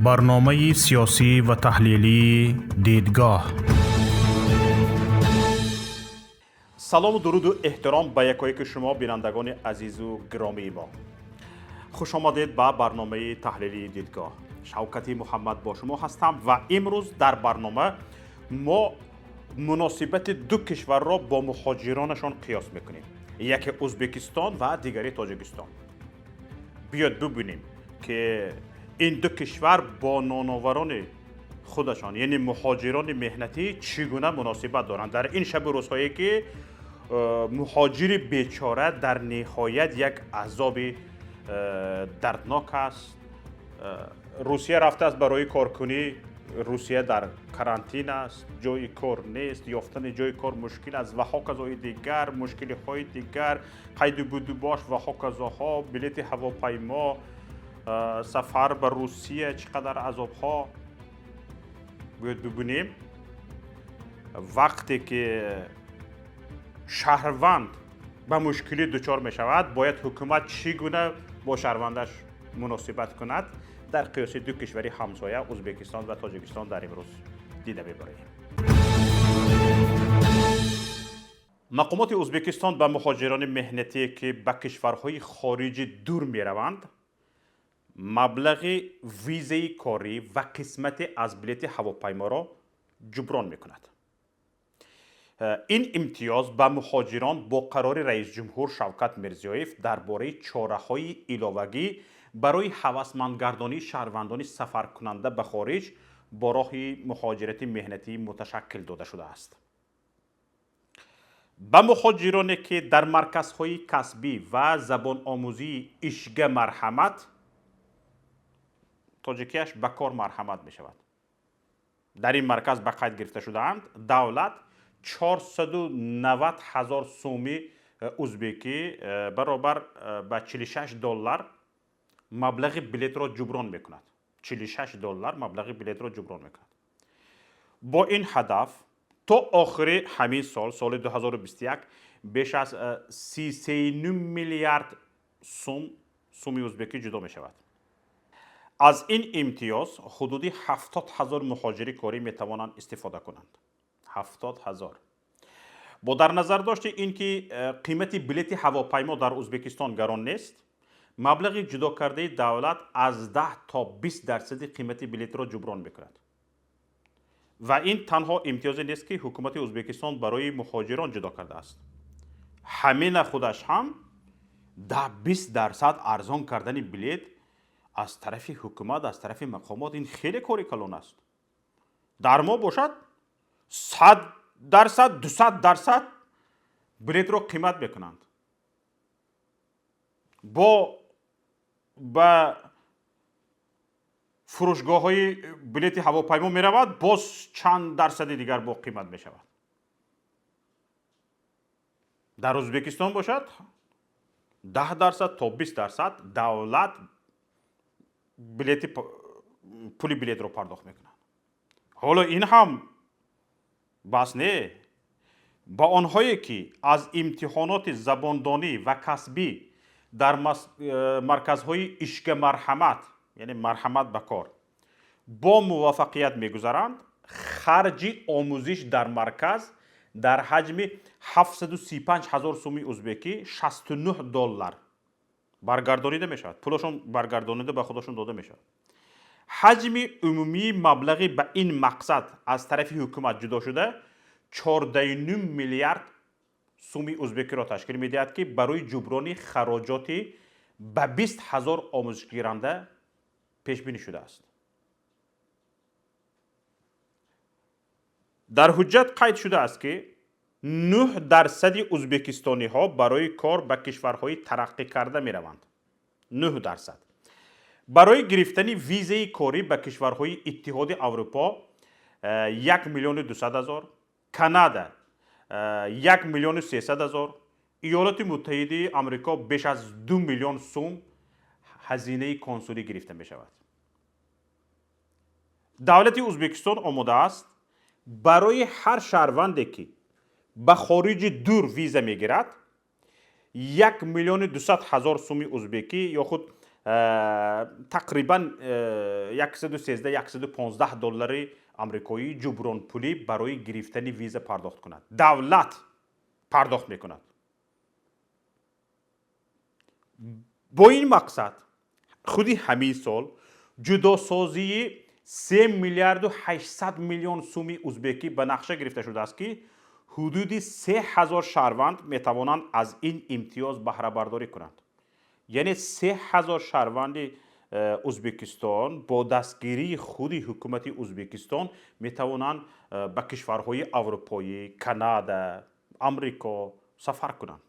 Барномаи сиёсӣ ва таҳлилии «Дидгоҳ». Салому дуруду эҳтиром ба якояки шумо, бинандагони азизу гиромии мо. Хуш омадед ба барномаи таҳлилии «Дидгоҳ». Шавкати Муҳаммад бо шумо ҳастам ва имрӯз дар барнома мо муносибати ду кишварро бо муҳоҷиронашон қиёс мекунем: яке Ӯзбекистон ва дигари Тоҷикистон. Биёед бубинем, ки ин ду кишвар бо ноноварони худашон, яъне муҳоҷирони меҳнатӣ, чӣ гуна муносибат доранд дар ин шабу рӯзҳое, ки муҳоҷири бечора дар ниҳоят як азоби дарднок аст. Русия рафтааст барои коркунӣ, Русия дар карантин аст, ҷои кор нест, ёфтани ҷои кор мушкил аст ва ҳоказои дигар мушкилиҳои дигар, қайду будубош ва ҳоказоҳо, билети ҳавопаймо, сафар ба Русия чӣ қадар азобҳо. Биёед бибинем, вақте ки шаҳрванд ба мушкилӣ дучор мешавад, бояд ҳукумат чӣ гуна бо шаҳрвандаш муносибат кунад, дар қиёси ду кишвари ҳамсоя, Ӯзбекистон ва Тоҷикистон, дар имрӯз дида мебарем. Мақомоти Ӯзбекистон ба муҳоҷирони меҳнатие, ки ба кишварҳои хориҷи дур мераванд, маблағи визаи корӣ ва қисмате аз билети ҳавопайморо ҷуброн мекунад. Ин имтиёз ба муҳоҷирон бо қарори раисҷумҳур Шавкат Мирзиёев дар бораи чораҳои иловагӣ барои ҳавасмандгардонии шаҳрвандони сафаркунанда ба хориҷ бо роҳи муҳоҷирати меҳнатӣ муташаккил дода шудааст. Ба муҳоҷироне, ки дар марказҳои касбӣ ва забономӯзии «Ишга марҳамат», тоҷикияш «Ба кор марҳамат» мешавад, дар ин марказ ба қайд гирифта шудаанд, давлат 490 ҳазор суми узбекӣ, баробар ба 46 доллар, маблағи билетро ҷуброн мекунад. 46 доллар маблағи билетро ҷуброн мекунад. Бо ин ҳадаф то охири ҳамин сол, соли 2021, беш аз 33 миллиард сум, суми узбекӣ, ҷудо мешавад. Аз ин имтиёз ҳудуди 70 ҳазор муҳоҷири корӣ метавонанд истифода кунанд. 70 ҳазор. Бо дар назар дошти ин ки қимати билети ҳавопаймо дар Ӯзбекистон гарон нест, маблағи ҷудокардаи давлат аз 10 то 20 дарсади қимати билетро ҷуброн мекунад. Ва ин танҳо имтиёзе нест, ки ҳукумати Ӯзбекистон барои муҳоҷирон ҷудо кардааст. Ҳамина худаш ҳам 10-20 дарсад арзон кардани билет аз тарафи ҳукумат, аз тарафи мақомот, ин хеле кори калон аст. Дар мо бошад, 100%, 200% билетро қимат мекунанд. Бо ба фурӯшгоҳҳои билети ҳавопаймо меравад, боз чанд дарсади дигар бо қимат мешавад. Дар Ӯзбекистон бошад, 10% то 20% давлат билети, пули билетро пардохт мекунад. Ҳоло ин ҳам бас не, ба онҳое, ки аз имтиҳоноти забондонӣ ва касбӣ дар марказҳои «Ишга марҳамат», яъне «Марҳамат ба кор», бо муваффақият мегузаранд, харҷи омӯзиш дар марказ дар ҳаҷми 735 ҳазор суми узбекӣ, 69 доллар, баргардонида мешавад. Пулашон баргардонида ба худашон дода мешавад. Ҳаҷми умумии маблағи ба ин мақсад аз тарафи ҳукумат ҷудо шуда 14 миллиард суми узбекиро ташкил медиҳад, ки барои ҷуброни хароҷоти ба 20 ҳазор омӯзишгиранда пешбинӣ шудааст. Дар ҳуҷҷат қайд шудааст, ки 9 дарсади ӯзбекистониҳо барои кор ба кишварҳои тараққӣ карда мераванд. 9%. Барои гирифтани визаи корӣ ба кишварҳои Иттиҳоди Аврупо 1 миллиону 200 ҳазор, Канада 1 миллиону 300 ҳазор, Иёлоти Муттаҳидаи Амрико беш аз 2 миллион сум ҳазинаи консулӣ гирифта мешавад. Давлати Ӯзбекистон омода аст барои ҳар шаҳрванде, ки ба хориҷи дур виза мегирад, 1 миллиону 200 ҳазор суми узбекӣ ё худ Тақрибан 113-115 доллари амрикоӣ ҷубронпулӣ барои гирифтани виза пардохт кунад. Давлат пардохт мекунад. Бо ин мақсад худи ҳамин сол ҷудосозии 3 миллиарду 800 миллион суми узбекӣ ба нақша гирифта шудааст, ки ҳудуди 3000 шаҳрванд метавонанд аз ин имтиёз баҳрабардорӣ кунанд. Яъне 3000 шаҳрванди Узбекистон бо дастгирии худи ҳукумати Узбекистон метавонанд ба кишварҳои аврупоӣ, Канада, Амрико сафар кунанд.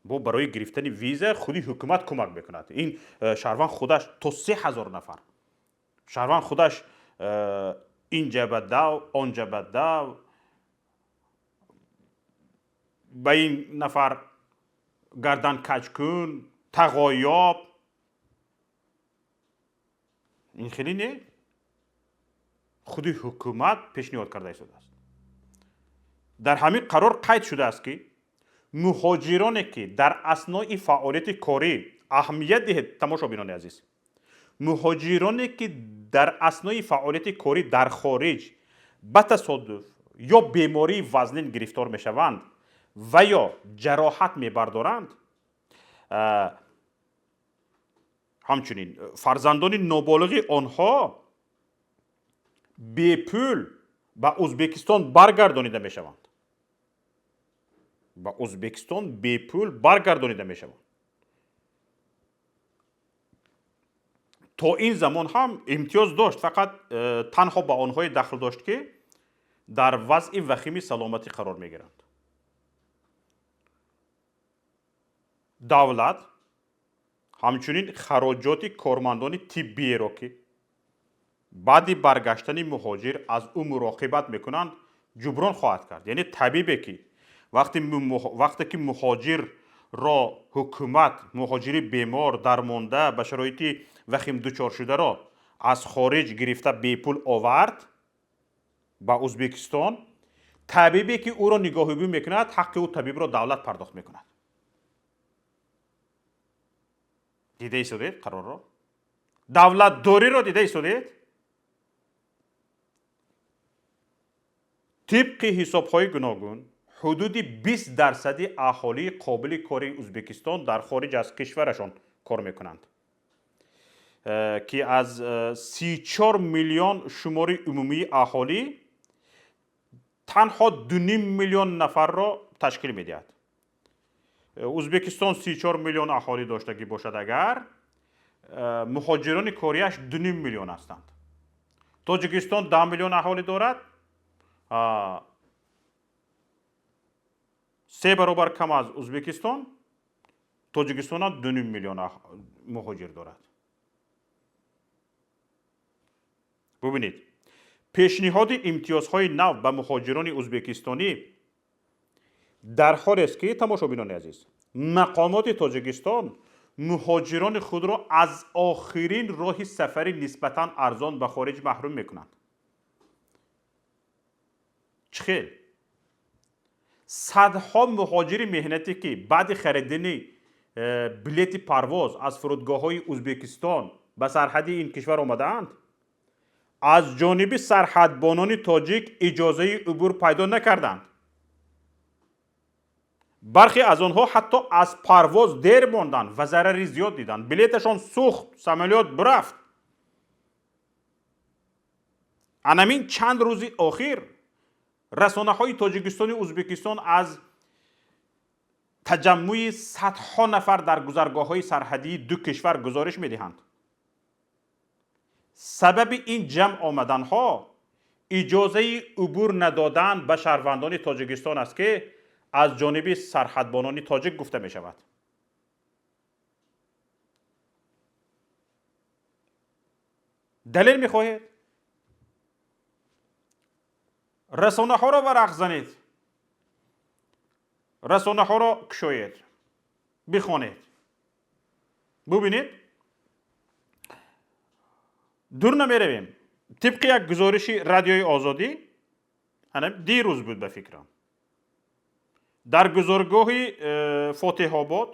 Бо барои гирифтани виза худи ҳукумат кӯмак мекунад. Ин шаҳрванд худаш то 3000 нафар шаҳрванд худаш инҷа ба дав, онҷа ба дав, ба ин нафар гардан каҷкун, тағоёб, ин хеле не, худи ҳукумат пешниҳод карда истодааст. Дар ҳамин қарор қайд шудааст, ки муҳоҷироне, ки дар аснои фаъолияти корӣ, аҳамият диҳед, тамошобинони азиз, муҳоҷироне, ки дар аснои фаъолияти корӣ дар хориҷ ба тасодуф ё бемории вазнин гирифтор мешаванд ва ё ҷароҳат мебардоранд, ҳамчунин фарзандони ноболиғи онҳо бепул ба Узбекистон баргардонида мешаванд. Ба Узбекистон бепул баргардонида мешаванд. То ин замон ҳам имтиёз дошт, фақат танҳо ба онҳое дахл дошт, ки дар вазъи вахими саломатӣ қарор мегиранд. Давлат ҳамчунин хароҷоти кормандони тиббиеро, ки баъди баргаштани муҳоҷир аз ӯ муроқибат мекунанд, ҷуброн хоҳад кард. Яъне табибе, ки вақте ки муҳоҷирро ҳукумат, муҳоҷири бемор, дармонда, ба шароити вахим дучор шударо аз хориҷ гирифта бепул овард ба Узбекистон, табибе, ки ӯро нигоҳубин мекунад, ҳаққи ӯ табибро давлат пардохт мекунад. Дида истодед қарорро? Давлатдориро дида истодед? Тибқи ҳисобҳои гуногун, ҳудуди 20% аҳолии қобили кори Узбекистон дар хориҷ аз кишварашон кор мекунанд, ки аз 34 миллион шумори умумии аҳолӣ танҳо 2,5 миллион нафарро ташкил медиҳад. Узбекистон 34 миллион аҳолӣ доштагӣ бошад, агар муҳоҷирони корияш 2,5 миллион ҳастанд. Тоҷикистон 10 миллион аҳолӣ дорад, 3 баробар кам аз Узбекистон. Тоҷикистон ҳам 2,5 миллион муҳоҷир дорад. Бубинед, пешниҳоди имтиёзҳои нав ба муҳоҷирони узбекистонӣ дар ҳолест, ки, тамошобинони азиз, мақомоти Тоҷикистон муҳоҷирони худро аз охирин роҳи сафари нисбатан арзон ба хориҷ маҳрум мекунанд. Чӣ хел? Садҳо муҳоҷири меҳнатӣ, ки баъди харидани билети парвоз аз фурудгоҳҳои Узбекистон ба сарҳади ин кишвар омадаанд, аз ҷониби сарҳадбонони тоҷик иҷозаи убур пайдо накарданд. Бархе аз онҳо ҳатто аз парвоз дер монданд ва зарари зиёд диданд. Билеташон сӯхт, самолёт бирафт. Анамин чанд рӯзи охир расонаҳои Тоҷикистону Узбекистон аз таҷаммӯи садҳо нафар дар гузаргоҳҳои сарҳадии ду кишвар гузориш медиҳанд. Сабаби ин ҷамъ омаданҳо иҷозаи убур надодан ба шаҳрвандони Тоҷикистон аст, ки аз ҷониби сарҳадбонони тоҷик гуфта мешавад. Далел мехоҳед? Расонаҳоро варақ занед, расонаҳоро кушоед, бихонед, бубинед. Дур намеравем. Тибқи як гузориши Радиои Озодӣ, ана дирӯз буд ба фикрам, дар гузаргоҳи Фотиҳобод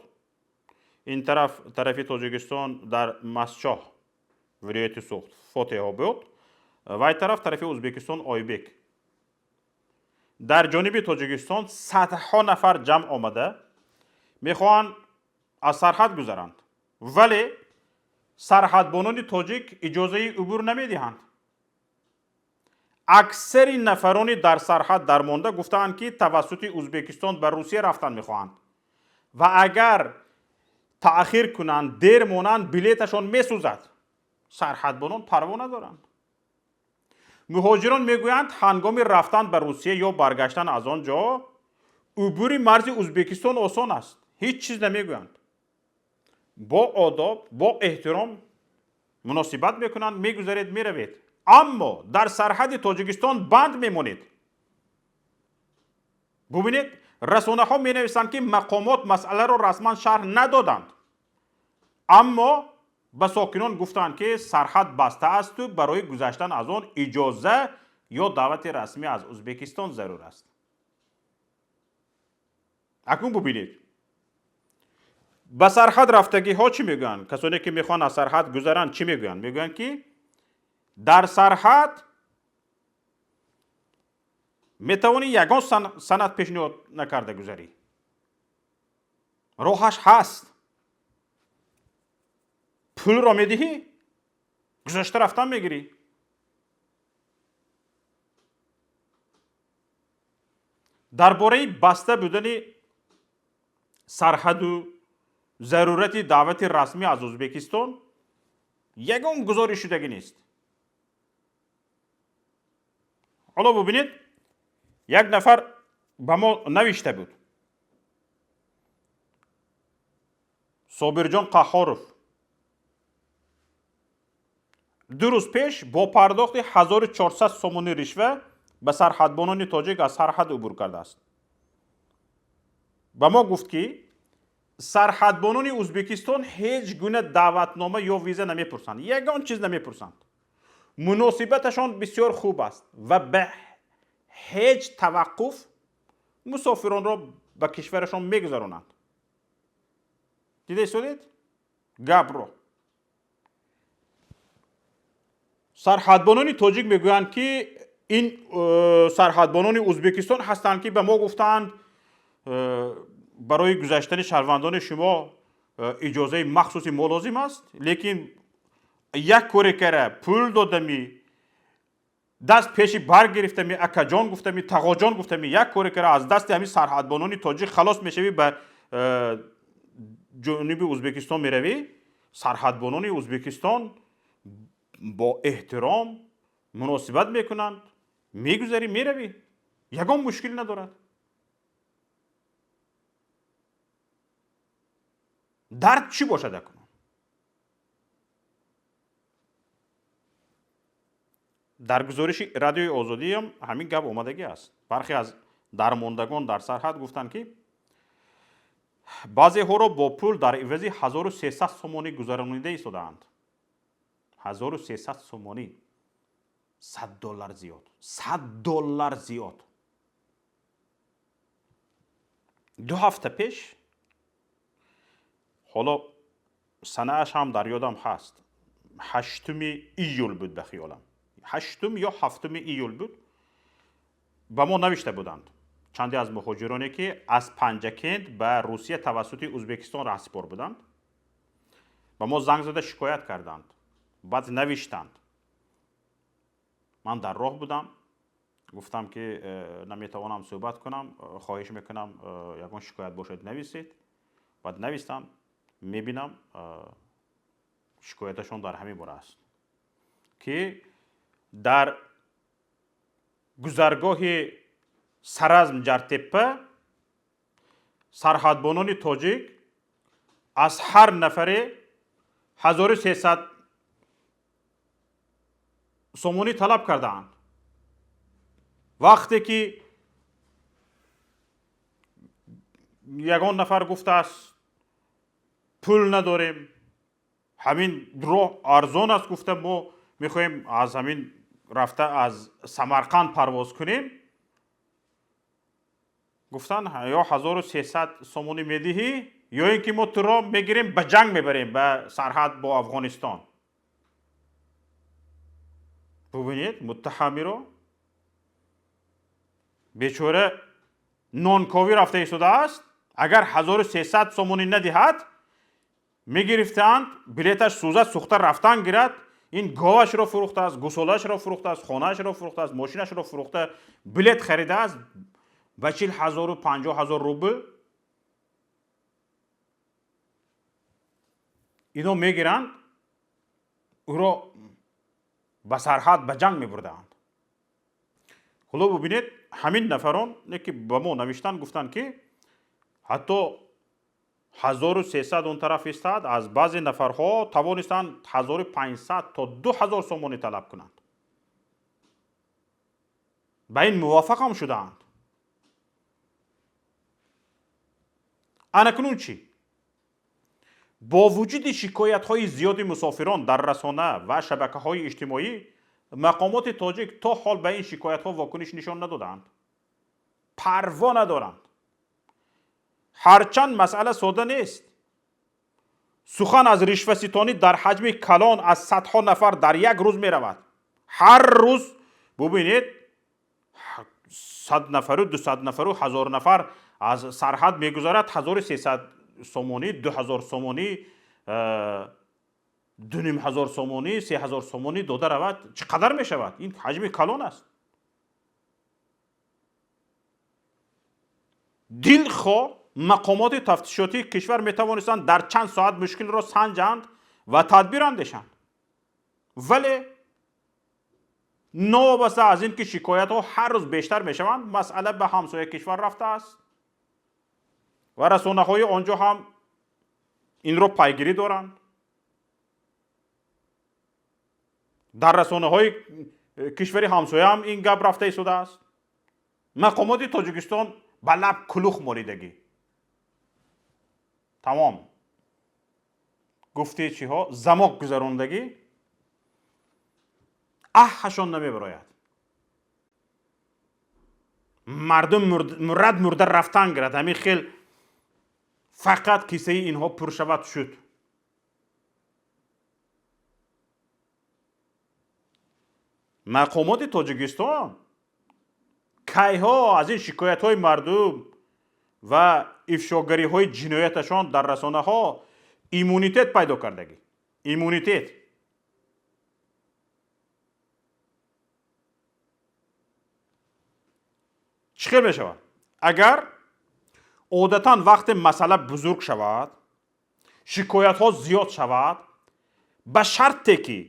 Ин тараф, тарафи Тоҷикистон, дар Мастчоҳ, вилояти Суғд, Фотеҳобод, вай тараф, тарафи Ӯзбекистон, Ойбек. Дар ҷониби Тоҷикистон садҳо нафар ҷамъ омада мехоҳанд аз сарҳад гузаранд, вале сарҳадбонони тоҷик иҷозаи убур намедиҳанд. Аксари нафарони дар сарҳад дармонда гуфтаанд, ки тавассути Ӯзбекистон ба Русия рафтан мехоҳанд ва агар таъхир кунанд, дер монанд, билеташон месӯзад. Сарҳадбонон парво надоранд. Муҳоҷирон мегӯянд, ҳангоми рафтан ба Русия ё баргаштан аз он ҷо убури марзи Ӯзбекистон осон аст, ҳеҷ чиз намегӯянд, бо одоб, бо эҳтиром муносибат мекунанд, мегузаред, меравед, аммо дар сарҳади Тоҷикистон банд мемонед. Бубинед, расонаҳо менависанд, ки мақомот масъаларо расман шарҳ надоданд, аммо ба сокинон гуфтанд, ки сарҳад баста асту барои гузаштан аз он иҷоза ё даъвати расмӣ аз Ӯзбекистон зарур аст. Акнун бубинед, ба сарҳад рафтагиҳо чӣ мегӯянд? Касоне ки мехоҳанд аз сарҳад гузаранд, чӣ мегӯянд? Мегӯянд, ки дар сарҳад метавонӣ ягон санад пешниҳод накарда гузарӣ, роҳаш ҳаст, пулро медиҳӣ, гузашта рафтан мегирӣ. Дар бораи баста будани сарҳаду зарурати даъвати расмӣ аз Ӯзбекистон ягон гузориш шудагӣ нест. Ҳоло бубинед, як нафар ба мо навишта буд, Собирҷон Қаҳҳоров, 2 рӯз пеш бо пардохти 1400 сомонӣ ришва ба сарҳадбонони тоҷик аз сарҳад убур кардааст. Ба мо гуфт, ки сарҳадбонони Ӯзбекистон ҳеҷ гуна даъватнома ё виза намепурсанд, ягон чиз намепурсанд, муносибаташон бисёр хуб аст ва ба ҳеҷ таваққуф мусофиронро ба кишварашон мегузаронанд. Дида истодед гапро? Сарҳадбонони тоҷик мегӯянд, ки ин сарҳадбонони Ӯзбекистон ҳастанд, ки ба мо гуфтаанд, барои гузаштани шаҳрвандони шумо иҷозаи махсуси мо лозим аст, лекин як коре кара пул додами, даст пеши бар гирифтами, акаҷон гуфтами, тағоҷон гуфтами, як коре кара аз дасти ҳамин сарҳадбонони тоҷик халос мешавӣ, ба ҷониби Ӯзбекистон меравӣ. Сарҳадбонони Ӯзбекистон бо эҳтиром муносибат мекунанд, мегузарӣ, меравӣ, ягон мушкил надорад. Дард чӣ бошад акнун? Дар гузориши Радиои Озодиам ҳамин гап омадагӣ аст. Бархе аз дармондагон дар сарҳад гуфтанд, ки баъзеҳоро бо пул дар ивази 1300 сомонӣ гузаронида истодаанд. 1300 сомонӣ, 100 доллар зиёд, 100 доллар зиёд. 2 ҳафта пеш, ҳоло санааш ҳам дар ёдам ҳаст, 8 июл буд, ба хиёлам 8 ё 7 июл буд, ба мо навишта буданд чанде аз муҳоҷироне, ки аз Панҷакент ба Русия тавассути Ӯзбекистон раҳсипор буданд. Ба мо занг зада шикоят карданд, баъд навиштанд. Ман дар роҳ будам, гуфтам, ки наметавонам суҳбат кунам, хоҳиш мекунам, ягон шикоят бошад, нависед. Баъд навистам, мебинам, шикояташон дар ҳамин бора аст, ки дар гузаргоҳи Саразм Ҷартеппа сарҳадбонони тоҷик аз ҳар нафаре 1300 сомонӣ талаб кардаанд. Вақте ки ягон нафар гуфтааст, пул надорем, ҳамин роҳ арзон аст, гуфта, мо мехоҳем аз ҳамин рафта аз Самарқанд парвоз кунем, гуфтанд, ё 1300 сомонӣ медиҳӣ. ё ин ки мо туро мегирем, ба ҷанг мебарем, ба сарҳад бо Афғонистон. Бубинед, муттаҳамиро бечора нонковӣ рафта истодааст. Агар 1300 сомонӣ надиҳад, мегирифтаанд, билеташ сӯзад, сӯхта рафтан гирад. Ин говашро фурӯхтааст, гусолаашро фурӯхтааст, хонаашро фурӯхтааст, мошинашро фурӯхта, билет харидааст ба 40 ҳазору 50 ҳазор рубл. Ино мегиранд, ӯро ба сарҳад ба ҷанг мебурдаанд. Ҳоло бубинед, ҳамин нафарон не ки ба мо навиштанд, гуфтанд, ки ҳатто 1300 он тараф истад, аз баъзе нафарҳо тавонистанд 1500 то 2000 сомонӣ талаб кунанд. Ба ин муваффақам шудаанд. Анакнун чӣ? Бо вуҷуди шикоятҳои зиёди мусофирон дар расона ва шабакаҳои иҷтимоӣ, мақомоти тоҷик то ҳол ба ин шикоятҳо вокуниш нишон надодаанд, парво надоранд. Ҳарчанд масъала сода нест. Сухан аз ришваситонӣ дар ҳаҷми калон аз садҳо нафар дар як рӯз меравад. Ҳар рӯз, бубинед, 100 нафару 200 нафару 1000 нафар аз сарҳад мегузарад. 1300 сомонӣ, 2000 сомонӣ, 2500 сомонӣ, 3000 сомонӣ дода равад, чӣ қадар мешавад? Ин ҳаҷми калон аст. Дилхоҳ мақомоти тафтишотии кишвар метавонистанд дар чанд соат мушкилро санҷанд ва тадбир андешанд. Вале новобаста аз ин ки шикоятҳо ҳар рӯз бештар мешаванд, масъала ба ҳамсояи кишвар рафтааст ва расонаҳои он ҷо ҳам инро пайгирӣ доранд. Дар расонаҳои кишвари ҳамсоя ҳам ин гап рафта истодааст. Мақомоти Тоҷикистон ба лаб кулух молидагӣ. Тамом, гуфти чиҳо замок гузарондагӣ, аҳашон намебарояд. Мардум мурад мурда рафтан гирад. Ҳамин хел фақат кисаи инҳо пур шавад, шуд. Мақомоти Тоҷикистон кайҳо аз ин шикоятҳои мардум ва ифшогариҳои ҷинояташон дар расонаҳо иммунитет пайдо кардагӣ. Иммунитет. Чӣ хел мешавад? Агар одатан вақте масъала бузург шавад, шикоятҳо зиёд шавад, ба шарте ки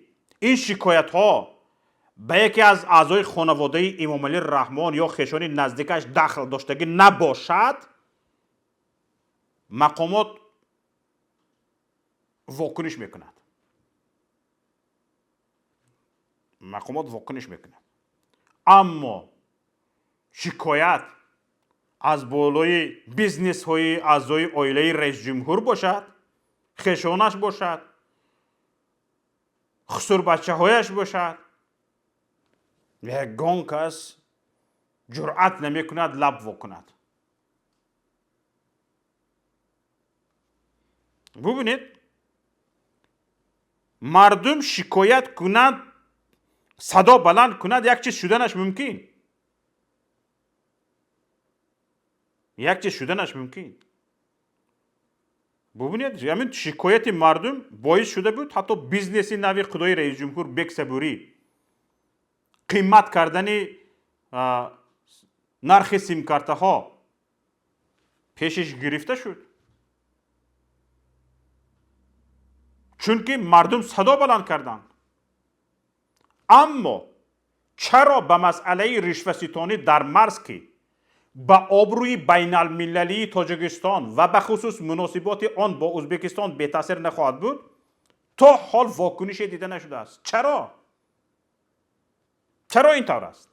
ин шикоятҳо ба яке аз аъзои хонаводаи Эмомалӣ Раҳмон ё хешони наздикаш дахл доштагӣ набошад, мақомот вокуниш мекунад. Мақомот вокуниш мекунад. Аммо шикоят аз болои бизнесҳои аъзои оилаи раисҷумҳур бошад, хешонаш бошад, хусурбачаҳояш бошад, ягон кас ҷуръат намекунад лаб вокунад. Бубинед, мардум шикоят кунанд, садо баланд кунад, як чиз шуданаш мумкин. Як чиз шуданаш мумкин. Бубинед, ҳамин шикояти мардум боис шуда буд ҳатто бизнеси нави худои раисҷумҳур Бексабурӣ, қимат кардани нархи симкартаҳо пешиш гирифта шуд. Чунки мардум садо баланд карданд. Аммо чаро ба масъалаи ришваситонӣ дар марз, ки ба обрӯи байналмилалии Тоҷикистон ва ба хусус муносиботи он бо Ӯзбекистон бетаъсир нахоҳад буд, то ҳол вокунише дида нашудааст? Чаро? Чаро ин тавр аст?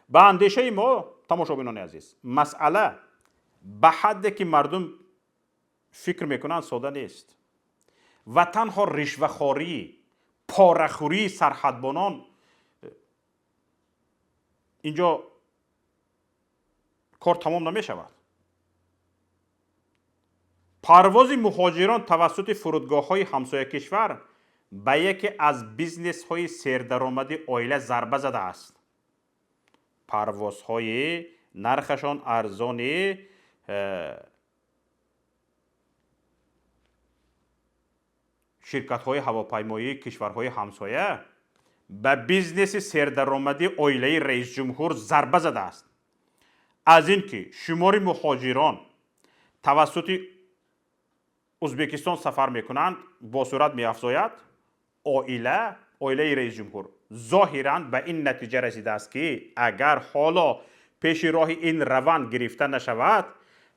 Ба андешаи мо, тамошобинони азиз, масъала ба ҳадде ки мардум фикр мекунанд сода нест ва танҳо ришвахорӣ, порахӯрии сарҳадбонон инҷо кор тамом намешавад. Парвози муҳоҷирон тавассути фурудгоҳҳои ҳамсоякишвар ба яке аз бизнесҳои сердаромади оила зарба задааст. Парвозҳои нархашон арзони ширкатҳои ҳавопаймоии кишварҳои ҳамсоя ба бизнеси сердаромади оилаи раисҷумҳур зарба задааст. Аз ин ки шумори муҳоҷирон тавассути Узбекистон сафар мекунанд бо суръат меафзояд, оилаи раисҷумҳур зоҳиран ба ин натиҷа расидааст, ки агар ҳоло пеши роҳи ин раванд гирифта нашавад,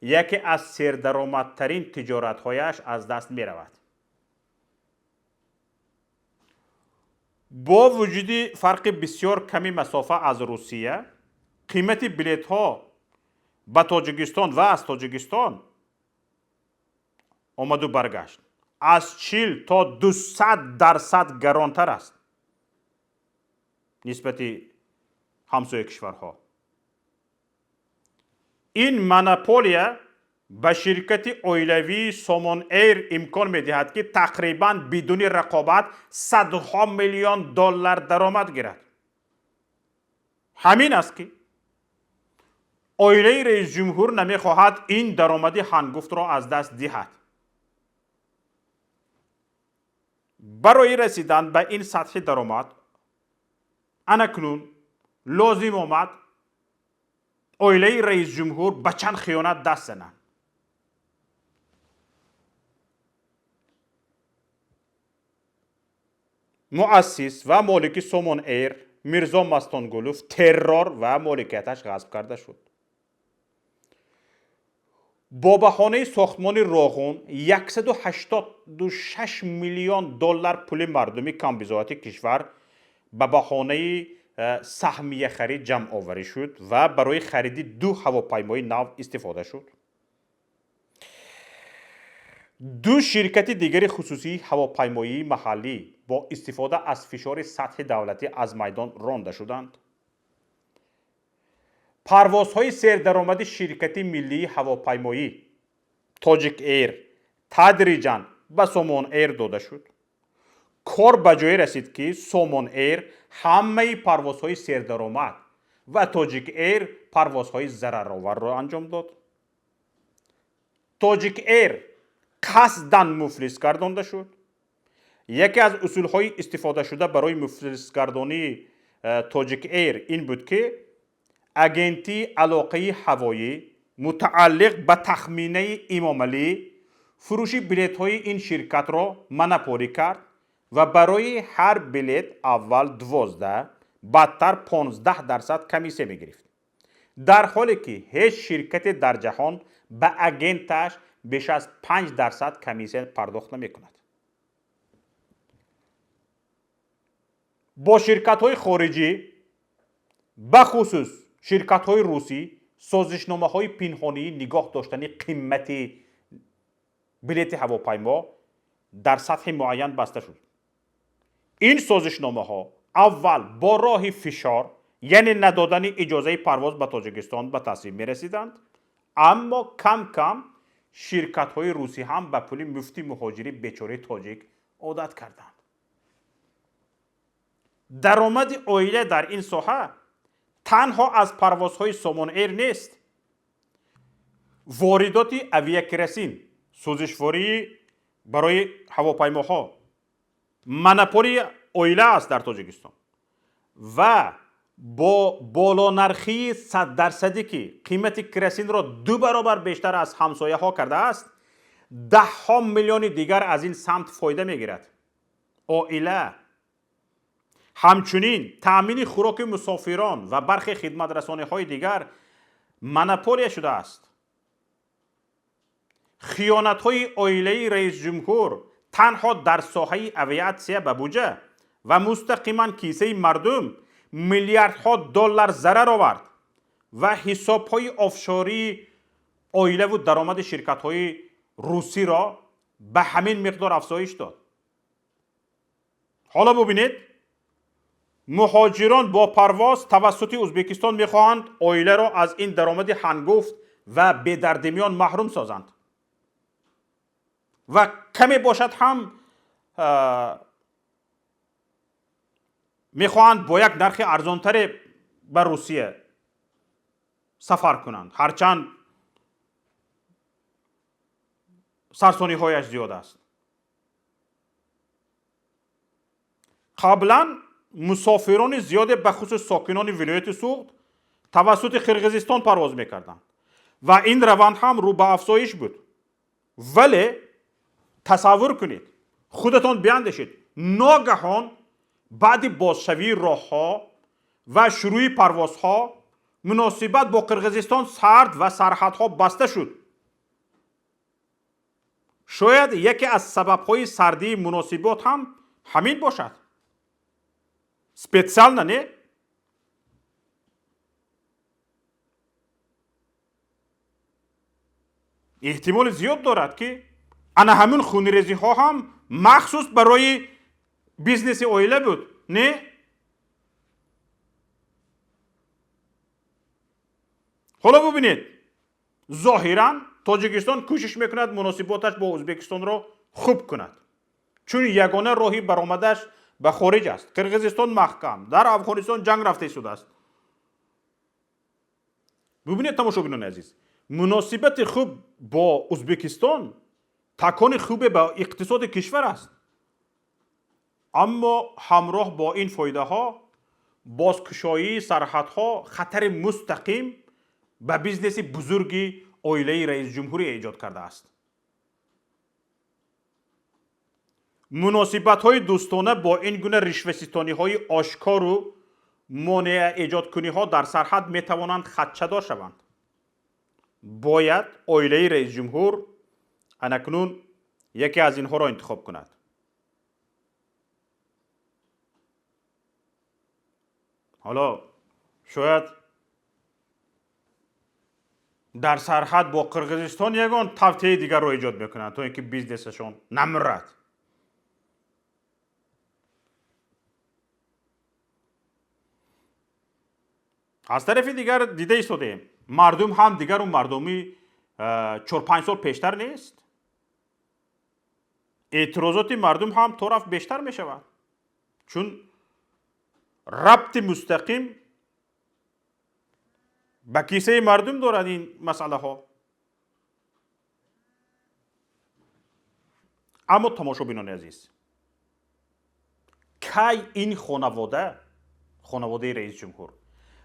яке аз сердаромадтарин тиҷоратҳояш аз даст меравад. Бо вуҷуди фарқи бисёр ками масофа аз Русия, қимати билетҳо ба Тоҷикистон ва аз Тоҷикистон омаду баргашт аз 40 то 200% гаронтар аст нисбати ҳамсоя кишварҳо. Ин монополия ба ширкати оилавии Сомон Эйр имкон медиҳад, ки тақрибан бидуни рақобат садҳо миллион доллар даромад гирад. Ҳамин аст, ки оилаи раисҷумҳур намехоҳад ин даромади ҳангуфтро аз даст диҳад. Барои расидан ба ин сатҳи даромад анакнун лозим омад оилаи раисҷумҳур ба чанд хиёнат даст зананд. Муассис ва молики Сомон Эйр Мирзо Мастонгулов террор ва моликияташ ғасб карда шуд. Бо баҳонаи сохтмони Роғун 186 миллион доллар пули мардуми камбизоати кишвар ба баҳонаи саҳмияхарид ҷамъоварӣ шуд ва барои хариди ду ҳавопаймои нав истифода шуд. Ду ширкати дигари хусусии ҳавопаймоии маҳаллӣ бо истифода аз фишори сатҳи давлатӣ аз майдон ронда шуданд. Парвозҳои сердаромади ширкати миллии ҳавопаймоӣ Тоҷик Эйр тадриҷан ба Сомон Эйр дода шуд. Кор ба ҷое расид, ки Сомон Эйр ҳамаи парвозҳои сердаромад ва Тоҷик Эйр парвозҳои зарароварро анҷом дод. Тоҷик Эйр қасдан муфлис гардонда шуд. Яке аз усулҳои истифодашуда барои муфлисгардонии Тоҷик Эйр ин буд, ки агентии алоқаи ҳавоӣ мутааллиқ ба тахминаи Имомалӣ фурӯши билетҳои ин ширкатро монополӣ кард ва барои ҳар билет аввал 12, баъдтар 15% комиссия мегирифт, дар ҳоле ки ҳеҷ ширкате дар ҷаҳон ба агенташ беш аз 5% комиссия пардохт намекунад. Бо ширкатҳои хориҷӣ, бахусус ширкатҳои русӣ, созишномаҳои пинҳонии нигоҳ доштани қимати билети ҳавопаймо дар сатҳи муайян баста шуд. Ин созишномаҳо аввал бо роҳи фишор, яъне надодани иҷозаи парвоз ба Тоҷикистон, ба тасвиб мерасиданд, аммо кам-кам ширкатҳои русӣ ҳам ба пули муфти муҳоҷири бечораи тоҷик одат карданд. Даромади оила дар ин соҳа танҳо аз парвозҳои Сомон Эйр нест. Воридоти авиакеросин, сӯзишвории барои ҳавопаймоҳо монополии оила аст дар Тоҷикистон ва бо болонархии 100%, ки қимати керосинро ду баробар бештар аз ҳамсояҳо кардааст, даҳҳо миллиони дигар аз ин самт фоида мегирад. Оила ҳамчунин таъмини хӯроки мусофирон ва бархе хидматрасониҳои дигар монополия шудааст. Хиёнатҳои оилаи раисҷумҳур танҳо дар соҳаи авиатсия ба буҷа ва мустақиман кисаи мардум миллиардҳо доллар зарар овард ва ҳисобҳои офшории оилаву даромади ширкатҳои русиро ба ҳамин миқдор афзоиш дод. Ҳоло бубинед, муҳоҷирон бо парвоз тавассути Узбекистон мехоҳанд оиларо аз ин даромади ҳангуфт ва бедардимиён маҳрум созанд. ва каме бошад ҳам мехоҳанд бо як нархи арзонтаре ба Русия сафар кунанд, ҳарчанд сарсониҳояш зиёд аст. Қаблан мусофирони зиёде, бахусус сокинони вилояти Суғд, тавассути Қирғизистон парвоз мекарданд ва ин раванд ҳам рӯ ба афзоиш буд. Вале тасаввур кунед, худатон биандешед, ногаҳон баъди бозшавии роҳҳо ва шурӯи парвозҳо муносибат бо Қирғизистон сард ва сарҳадҳо баста шуд. Шояд яке аз сабабҳои сардии муносибот ҳам ҳамин бошад. Специально не? Эҳтимоли зиёд дорад, ки ана ҳамин хунрезиҳо ҳам махсус барои бизнеси оила буд, не? Ҳоло бубинед, зоҳиран Тоҷикистон кӯшиш мекунад муносиботаш бо Ӯзбекистонро хуб кунад, чун ягона роҳи баромадаш ба хориҷ аст. Қирғизистон маҳкам, дар Афғонистон ҷанг рафта истодааст. Бубинед, тамошобинони азиз, муносибати хуб бо Ӯзбекистон такони хубе ба иқтисоди кишвар аст. Аммо ҳамроҳ бо ин фоидаҳо бозкушоии сарҳадҳо хатари мустақим ба бизнеси бузурги оилаи раисҷумҳурӣ эҷод кардааст. Муносибатҳои дӯстона бо ин гуна ришваситониҳои ошкору монеа эҷодкуниҳо дар сарҳад метавонанд хадшадор шаванд. Бояд оилаи раисҷумҳур анакнун яке аз инҳоро интихоб кунад. Ҳоло шояд дар сарҳад бо Қирғизистон ягон тавтияи дигарро эҷод мекунанд, то ин ки бизнесашон намурад. Аз тарафи дигар дида истодаем, мардум ҳам дигару мардуми 4-5 сол пештар нест. Эътирозоти мардум ҳам то рафт бештар мешавад, чун рабти мустақим ба кисаи мардум дорад ин масъалаҳо. Аммо тамошобинони азиз, кай ин хонаводаи раисҷумҳур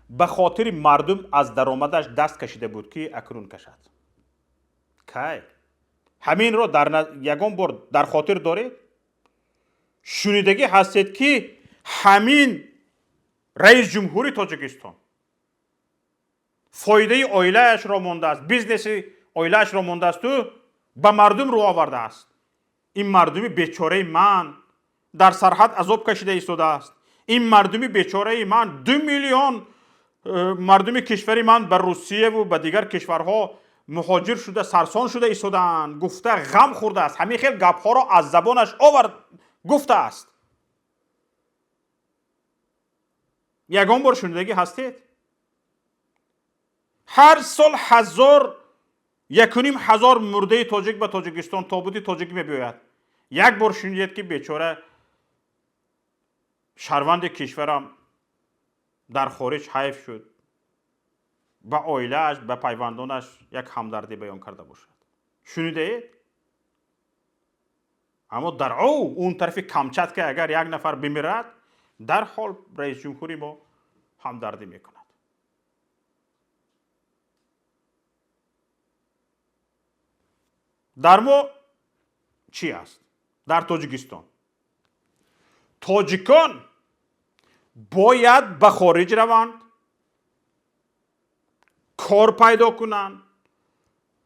ба хотири мардум аз даромадаш даст кашида буд, ки акнун кашад? Кай? Ҳаминро дар ягон бор дар хотир доред? Шунидагӣ ҳастед, ки ҳамин раисҷумҳури Тоҷикистон фоидаи оилаашро мондааст, бизнеси оилаашро мондаасту ба мардум рӯ овардааст. Ин мардуми бечораи ман дар сарҳад азоб кашида истодааст. Ин мардуми бечораи ман 2 миллион мардуми кишвари ман ба Русияву ба дигар кишварҳо муҳоҷир шуда, сарсон шуда истодаанд, гуфта ғам хӯрдааст. Ҳамин хел гапҳоро аз забонаш овард гуфтааст. Ягон бор шунидагӣ ҳастед? Ҳар сол 1,500 мурдаи тоҷик ба Тоҷикистон, тобути тоҷик мебиёяд. Як бор шунидед, ки бечора шаҳрванди кишварам дар хориҷ ҳайф шуд, ба оилааш, ба пайвандонаш як ҳамдардӣ баён карда бошад? Шунидаед? Аммо дар он тарафи Камчатка агар як нафар бимирад, дарҳол раисҷумҳури мо ҳамдардӣ мекунад. Дар мо чӣ аст? Дар Тоҷикистон тоҷикон бояд ба хориҷ раванд, кор пайдо кунанд,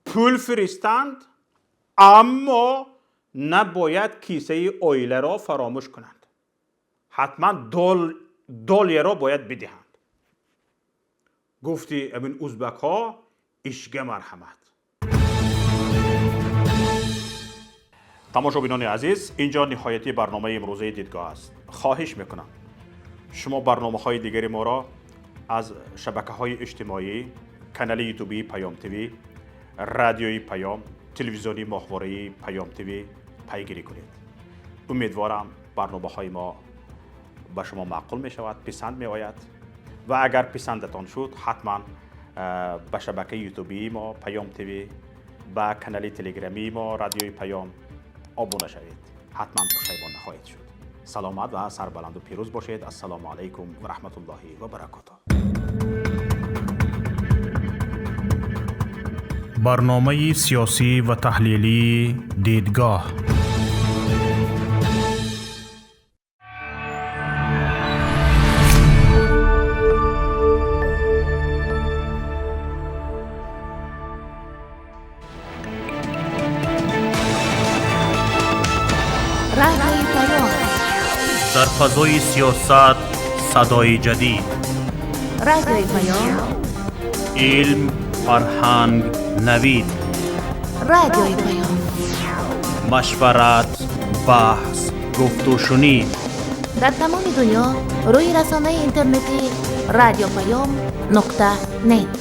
пул фиристанд, аммо набояд кисаи оиларо фаромӯш кунанд. Ҳатман долларро бояд бидиҳанд. Гуфти амин узбакҳо, ишга марҳамат. Тамошобинони азиз, инҷо ниҳояти барномаи имрӯзаи дидгоҳ аст. Хоҳиш мекунам шумо барномаҳои дигари моро аз шабакаҳои иҷтимоӣ, канали ютубии Паём ТВ, радиои Паём, телевизиони моҳвораи Паём ТВ пайгирӣ кунед. Умедворам, барномаҳои мо ба шумо маъқул мешавад, писанд меояд ва агар писандатон шуд, ҳатман ба шабакаи ютубии мо Паём ТВ, ба канали телеграмии мо Радиои Паём обуна шавед. Ҳатман пушаймон нахоҳед шуд. Саломат ва сарбаланду пирӯз бошед. Ассалому алайкум ва раҳматуллоҳи ва баракотуҳ. Барномаи сиёсӣ ва таҳлилии «Дидгоҳ». Радиои Паём. Дар фазои сиёсат садои ҷадид. Радиои Паём. Илм, фарҳанг, навид. Радиои Паём. Машварат, баҳс, гуфтушунид. Дар тамоми дунё рӯи расонаи интернетӣ радиопаём.нет.